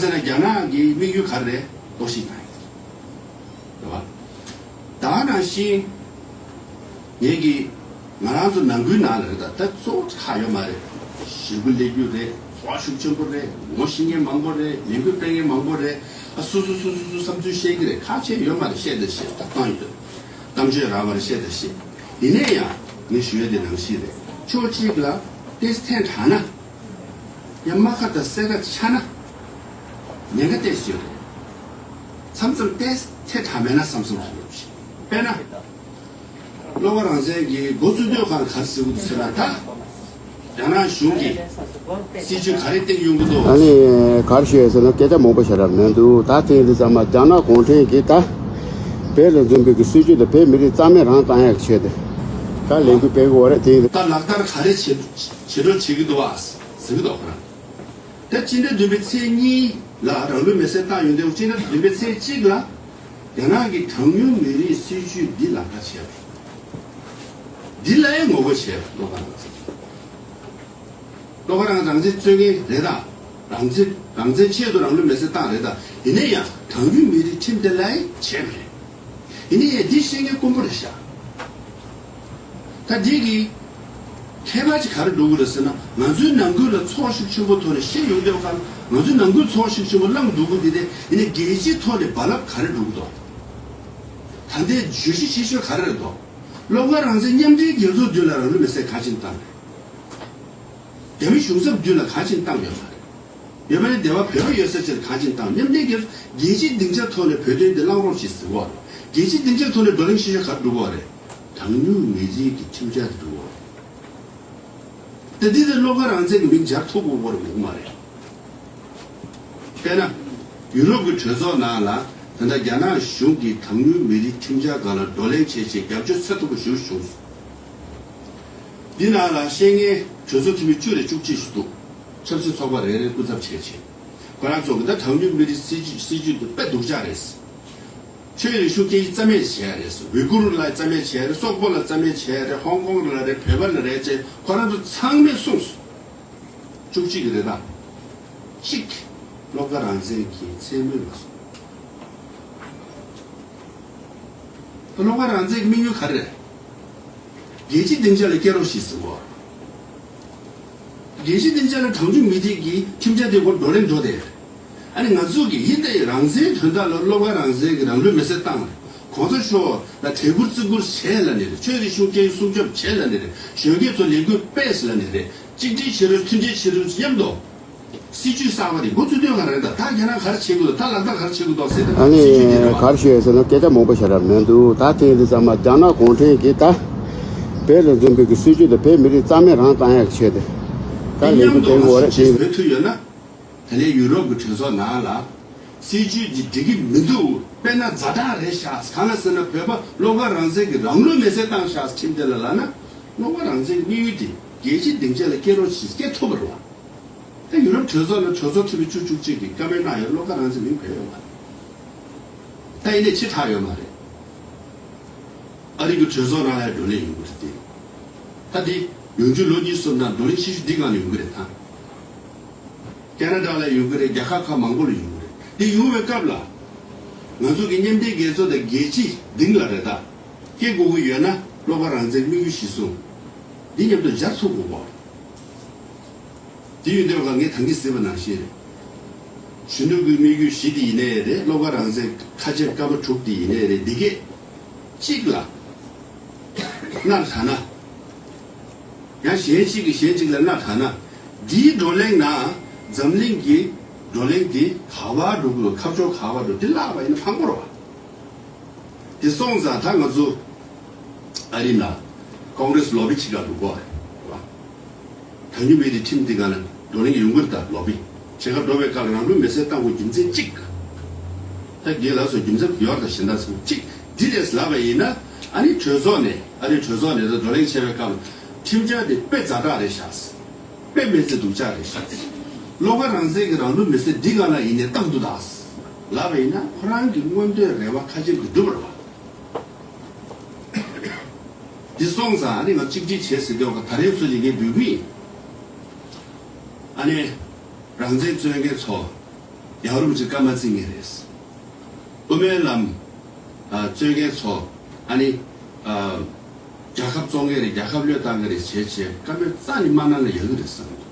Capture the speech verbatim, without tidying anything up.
ཟེར་ན་རྒྱ་ནག་གི་དམིགས་ཡུལ་ག་རེ་རེད། གཏོར་བཤིག་གནང་ཡོད་རེད་བ། ད་ནང་བཞིན་ངེད་ཀྱི་ང་རང་ཚོ་ནང་ཁུལ་ནང་ལ་རེད། ད་ད་གཙོ་བོ་ཁག་ཡོད་མ་རེད། ཞེ་པོ་ལས་རྒྱུ་རེད། ཚོར་བ་ཤུགས་ཆེན་པོ་རེད། ངོ་ཤེས་མཁན་མང་པོ་རེད། ལས་འགུལ་སྤེལ་མཁན་མང་པོ་རེད། ཨ་སོ་སོ་སོ་སོ་སོ་བསམ་ཚུལ་བཤད་ཀྱི་རེད། ཁག་ཆེ་ཡོད་མ་རེད། བཤད་དེ་བཤད་ད་བཏང་ཡོད། གཏམ་བརྗོད་རང་མ་རེད། བཤད་དེ་བཤད། ཡིན་ནའི་ཡང་ངས་ཞུ་ཡ་དེ་ནང་བཞིན་རེད། ཕྱོགས་གཅིག་ལ་ཏེས་ཐན་དྲག་ན། ཡང་རྨ་ཁ་དང་སེར་ཁ་ཆགས་ན། ཉེན་ཁ་ཏོག་ཙམ་ཡོད་རེད། མཚམས་མཚམས་ཏོག་ཙམ་ཐལ་དྲགས་མེད་ན་བསམ་བསམ་ཞིག་ཡོད་ཞིག་དཔེར་ན། བློ་དགའ་རང་བཙན་གྱིས་འགོ་བཙུགས་དུས་གང་ག་རེ་ཟེར་གྱི་འདུག་ཟེར་ན། ད་རྒྱ་ནག་གཞུང་གིས་སྲིད་ཇུས་ག་རེ་བཏིང་ཡོང་གི་འདུག་ཨ་ནི་ག་རེ་ཞུ་ཡ་ཟེར་ན། སྐད་ཆ་མང་པོ་བཤད་རབས་མི་འདུག་ད་ཐེངས་འདི་ཚང་མ་རྒྱ་ནག་གུང་ཁྲན་གྱིས་ད་བོད་ལ་འཛིན་པའི་གི་སྲིད་ཇུས་དེ་བོད་མི་རིགས་རྩ་མེད་རང་བཏང་ཡག་ཆེད་དུ་ད་ལས་འགུལ་སྤེལ་གི་ཡོད་རེད། དེ་ད་ལག་བསྟར་ག་རེ་བྱེད་བྱེད་འགྲོ་བྱེད་ཀྱི་འདུག་བ་ཟེར་གྱི་འདུག་ཁོ་རང་། ད་སྤྱི་ཟླ་བདུན་པའི་ཚེས་གཉིས་ལ་རང་ལུས་མེར་སྲེག་བཏང་ཡོང་དུས། སྤྱི་ཟླ་བདུན་པའི་ཚེས་གཅིག་ལ་རྒྱ་ནག་གི་གྲངས་ཉུང་མི་རིགས་སྲིད་ཇུས་འདི་ལག་བསྟར་བྱས་པ། འདི་ལ་ཡང་ངོ་རྒོལ་བྱས་པ། བློ་དགའ་རང་བཙན། བློ་དགའ་རང་རང་བཙན་རྩོད་མཁན་རེད་ད། རང་བཙན་རང་བཙན་ཆེད་དུ་རང་ལུས་མེར་སྲེག་བཏང་རེད་ད། ཡིན་ན་ཡང་གྲངས་ཉུང་མི་རིགས་ཁྲིམས་དེ་ལ་ཡང་བྱས་པ་རེད། ཡིན་ན་ཡང་འདི་ཤེས་མཁན་དཀོན་པོ་རེད་ཤག་ད་འདི་གི་ཁྱད་པར་ཅིག་ག་རེ་འགྲོ་གི་རེད་ཟེར་ན། ང་ཚོའི་ནང་ཁུལ་ལ་ཚོར་ཤུགས་ཆེན་པོ་ཐོག་ནས་བཤད་ཡོང་དུས་གང་། ང་ཚོའི་ནང་ཁུལ་ཚོར་ཤུགས་ཆེན་པོ་བསླངས་འདུག་གི། འདི་དེ་ཡིན་ན་རྒྱལ་སྤྱིའི་ཐོག་ནས་རྦ་རླབས་ག་རེ་འགྲོ་གི་འདུག་ད་ལྟའི་བརྗོད་གཞི་ཆེ་ཤོས་ག་རེ་རེད་འདུག་བློ་དགའ་རང་བཙན་མཉམ་འབྲེལ་རྒྱལ་ཚོགས་མདུན་ལ་རང་ལུས་མེར་སྲེག་ག་བྱས་ནས་བཏང་རེད། རྒྱ་མི་གཞུང་ཚབ་མདུན་ལ་ག་བྱས་ནས་བཏང་ཡོད་མ་རེད། ཡོད་མ་རེད། སྡེ་བ་བོད་པ་ཡོད་ས་ཆེར་ག་བྱས་ནས་བཏང་། མཉམ་འབྲེལ་རྒྱལ་ཚོགས་རྒྱལ་སྤྱིའི་སྡིངས་ཆ་ཐོག་ནས་བོད་དོན་འདི་གླེང་རོགས་ཞེས་ཟེར་བ། རྒྱལ་སྤྱིའི་སྡིངས་ཆ་ཐོག་ནས་བགྲོ་གླེང་ཤེས་བྱ་ག་རེ་འགྲོ་གི་རེད། གྲངས་ཉུང་མི་རིགས་ཀྱི་ཁྲིམས་འཆར་དེ་འགྲོ་གི་རེད། ད་འདི་དེ་བློ་དགའ་རང་བཙན་གྱི་མིང་སྦྱར་ཐུབ་དགོས་པ་རེད་མ་རེད། དཔེར་ན། ཡུ་རོབ་ཀྱི་གྲོས་ཚོགས་ནང་ལ་ད་ལྟ་རྒྱ་ནག་གཞུང་གིས་གྲངས་ཉུང་མི་རིགས་ཁྲིམས་འཆར་སྒང་ལ་བགྲོ་གླེང་བྱས་བྱས་རྒྱབ་སྐྱོར་ཚད་མཐོ་པོ་ཞིག་བྱུང་སོང་། འདི་ནང་ལ་བཤད་མཁན་གྲོས་ཚོགས་འཐུས་མི་བཅུ་རེ་བཅུ་གཅིག་ཞིག་འདུག་ཆབ་སྲིད་ཚོགས་པ་རེ་རེ་སྐུ་ཚབ་བྱས་བྱས། ཁོ་རང་ཚོ་གིས་ད་གྲངས་ཉུང་མི་རིགས་སྲིད་ཇུས་སྲིད་ཇུས་འདི་དཔེ་སྡུག་ཅག་རེད། ཆོས་རིག་གཞུང་སྐད་ཡིག་རྩ་མེད་བྱས་རེད། ཝི་གུར་ལ་རྩ་མེད་བྱས་རེད། སོག་པོ་ལ་རྩ་མེད་བྱས་རེད། ཧོང་ཀོང་ལ་རེད། བོད་པ་ལ་རེད་ཅེས་ཁོ་རང་ཚོ་ཚང་མས་གསུངས་སོང་། བཅུ་གཅིག་རེད་ད། གཅིག་བློ་དགའ་རང་བཙན་གྱི་མཚན་སྨོས་མ་སོང་། བློ་དགའ་རང་བཙན་གྱི་དམིགས་ཡུལ་ག་རེ་རེད། རྒྱལ་སྤྱིའི་སྡིངས་ཆ་ལ་སྐྱེལ་རོགས་ཞེས་ཟེར་བ། རྒྱལ་སྤྱིའི་སྡིངས་ཆ་ལ་གྲངས་ཉུང་མི་རིགས་ཀྱི་ཁྲིམས་འཆར་དེ་སྐོར་བགྲོ་གླེང་འགྲོ་བསྡད་ཡོད་རེད། ཨ་ནི་ང་ཚོ་གིས་ཡིན་ད་ཡིན་རང་བཙན་དོན་དག་ལ་བློ་དགའ་རང་བཙན་གྱིས་རང་ལུས་མེར་སྲེག་བཏང་རེད། གོང་ས་མཆོག་ལ་དད་བཀུར་བརྩི་བཀུར་བྱས་ལབ་ནི་རེད། ཆོས་རིག་གཞུང་སྐད་ཡིག་སྲུང་སྐྱོབ་བྱས་ལབ་ནི་རེད། གཞོན་སྐྱེས་ཚོ་ལས་འགུལ་སྤེལ་ལབ་ནི་རེད། གཅིག་སྒྲིལ་བྱེད་རོགས། མཐུན་སྒྲིལ་བྱེད་རོགས། མཉམ་དུ། སྲིད་ཇུས་གསར་པ་དེ་འགོ་ཚུགས་དུས་ག་རེ་ད་ད་རྒྱ་ནག་ག་རེ་བྱེད་དགོས། ད་ལག་བསྟར་ག་རེ་བྱེད་དགོས་འདུག་ཟེར་ད། ཨ་ནི་སྲིད་ཇུས་དེ་རེད་བ། ག་རེ་ཞུ་ཡ་ཟེར་ན། སྐད་ཆ་མང་པོ་བཤད་རབས་མི་འདུག་ད་ཐེངས་འདི་ཚང་མ་རྒྱ་ནག་གུང་ཁྲན་གྱིས་ད་བོད་ལ་འཛིན་པའི་གི་སྲིད་ཇུས་དེ་བོད་མི་རིགས་རྩ་མེད་རང་བཏང་ཡག་ཆེད་དུ་ད་ལས་འགུལ་སྤེལ་གི་ཡོད་རེད། དེ་བོད་ཐུག་ཡོད་ན། ད་ལན་ཡུ་རོབ་ཀྱི་གྲོས་ཚོགས་ནང་ལ་སྲིད་ཇུས་འདི་འགྲིག་གི་མི་འདུག་དཔེར་ན་ཛ་དྲག་རེད་ཤག་གང་ལ་ཟེར་ན་བོད་པ་བློ་དགའ་རང་བཙན་གྱིས་རང་ལུས་མེར་སྲེག་བཏང་ཤག་ཁྲིམས་དེ་ལ་ལབ་ན། བློ་དགའ་རང་བཙན་གྱི་དམིགས་ཡུལ་དེ་རྒྱལ་སྤྱིའི་སྡིངས་ཆ་ལ་སྐྱེལ་རོགས་ཞེས་སྐྱེལ་ཐུབ་པ་རེད་བ། ད་ཡུ་རོབ་གྲོས་ཚོགས་ནང་གྲོས་ཚོགས་འཐུས་མི་བཅུ་བཅུ་གཅིག་གིས་བཀའ་མོལ་གནང་ཡོད། བློ་དགའ་རང་བཙན་མིང་བོས་ཡོད་མ་རེད། ད་ཡིན་ནའི་ཕྱི་དྲགས་ཡོད་མ་རེད། ཨ་རི་གི་གྲོས་ཚོགས་ནང་ལ་བགྲོ་གླེང་ཡོང་གི་རེད་དེ། ད་དེ་ཡོང་རྒྱུ་ལོ་གཉིས་གསུམ་ནང་བགྲོ་གླེང་ཤེས་བྱ་འདི་སྒང་ལ་ཡོང་གི་རེད་ད། ཁེ་ན་ཌ་ལ་ཡོང་གི་རེད། རྒྱལ་ཁབ་ཁག་མང་པོ་ལ་ཡོང་གི་རེད། འདི་ཡོང་བའི་སྐབས་ལ། ང་ཚོ་གི་མཉམ་འབྲེལ་རྒྱལ་ཚོགས་དང་རྒྱལ་སྤྱིའི་སྡིངས་ལ་རེད་ད། སྐྱེལ་དགོས་ཀྱི་ཡོད་ན་བློ་དགའ་རང་བཙན་དམིགས་ཡུལ་གཞིར་བཟུང་། འདི་མཉམ་དུ་སྦྱར་ཐུབ་དགོས་པ། དེ་ཡོད་འདོད་ཀ་ངས་ད་གིན་ཟེར་བ་ནང་བཞིན་རེད། གཞོན་ནུ་གི་དམིགས་ཡུལ་བཞི་དེ་ཡིན་ནའི་རེད། བློ་དགའ་རང་བཙན་ཁ་ཆེམས་སྐར་མ་དྲུག་དེ་ཡིན་ནའི་རེད། འདི་གས་གཅིག་ལ་སྣར་དྲགས་ན། ཡང་གཞན་གཅིག་གིས་གཞན་གཅིག་ལ་སྣར་དྲགས་ན། འདིའི་བགྲོ་གླེང་ནང་འཛམ་གླིང་གི་བགྲོ་གླེང་འདི་ག་བར་འགྲོ་གི་རེད། ཁ་ཕྱོགས་ག་བར་འགྲོ། འདི་བརླག་པ་ཡིན་ན་ཕངས་པོ་རེད་བ། དེ་སོང་ཙང་ད་ང་ཚོ་ཨ་རི་ནང་ཀོང་རེས་ལོ་བི་བྱེད་ག་འགྲོ་དགོས་རེད་བ། གྲངས་ཉུང་མི་རིགས་ཁྲིམས་འདི་སྒང་ལ་བགྲོ་གླེང་ཡོང་གི་རེད་ད། ལོ་བི་བྱེད་ག་འགྲོ་བའི་སྐབས་ལ་རང་ལུས་མེར་སྲེག་བཏང་དགོས་རྒྱུ་མཚན་གཅིག་ད་རྒན་ལགས་ཚོ་རྒྱུ་མཚན་ཡོད་རེད་ད། གཞན་དག་ཚོ་གཅིག་འདི་རེད་ལབ་པ་ཡིན་ན། ཨ་ནི་གྲོས་ཚོགས་ནས་ཨ་རི་གྲོས་ཚོགས་ནས་ད་བགྲོ་གླེང་བྱས་པའི་སྐབས་ལ་ཁྲིམས་འཆར་དེ་དཔེ་ཛ་དྲག་རེད་ཤག་དཔེ་མི་སྲིད་སྡུག་ཅག་རེད་ཤག་བློ་དགའ་རང་བཙན་གྱིས་རང་ལུས་མེར་སྲེག་འདི་སྒང་ལ་ཡིན་ནའི་བཏང་འདུག་ད་ལབ་པ་ཡིན་ན། ཁོ་རང་གི་མངོན་འདོད་རེ་བ་ཁ་ཆེམས་ཀྱིས་འགྲུབ་པ་རེད་བ། འདི་སོང་ཙང་ཨ་ནི་ང་གཅིག་སྒྲིལ་བྱེད་ཟེར་དུས་ད་རེས་ཚོ་ཞིག་ངས་འབོད་སྐུལ་ཡིན། ཨ་ནི་རང་བཙན་རྩོད་མཁན་ཚོ། ཡག་རུབ་ཅིག་བཀའ་མ་བརྩི་ངེས་རེད། དབུ་མའི་ལམ་ཨ་རྩོད་མཁན་ཚོ་ཨ་ནི་ཨ་རྒྱལ་ཁབ་བཙོང་མཁན་རེད། རྒྱལ་ཁབ་བློས་བཏང་མཁན་རེད་བྱས་བྱས་བཀའ་མོལ་རྩ་ནས་མ་གནང་ན་ཡག་གི་རེད་བསམ་གི་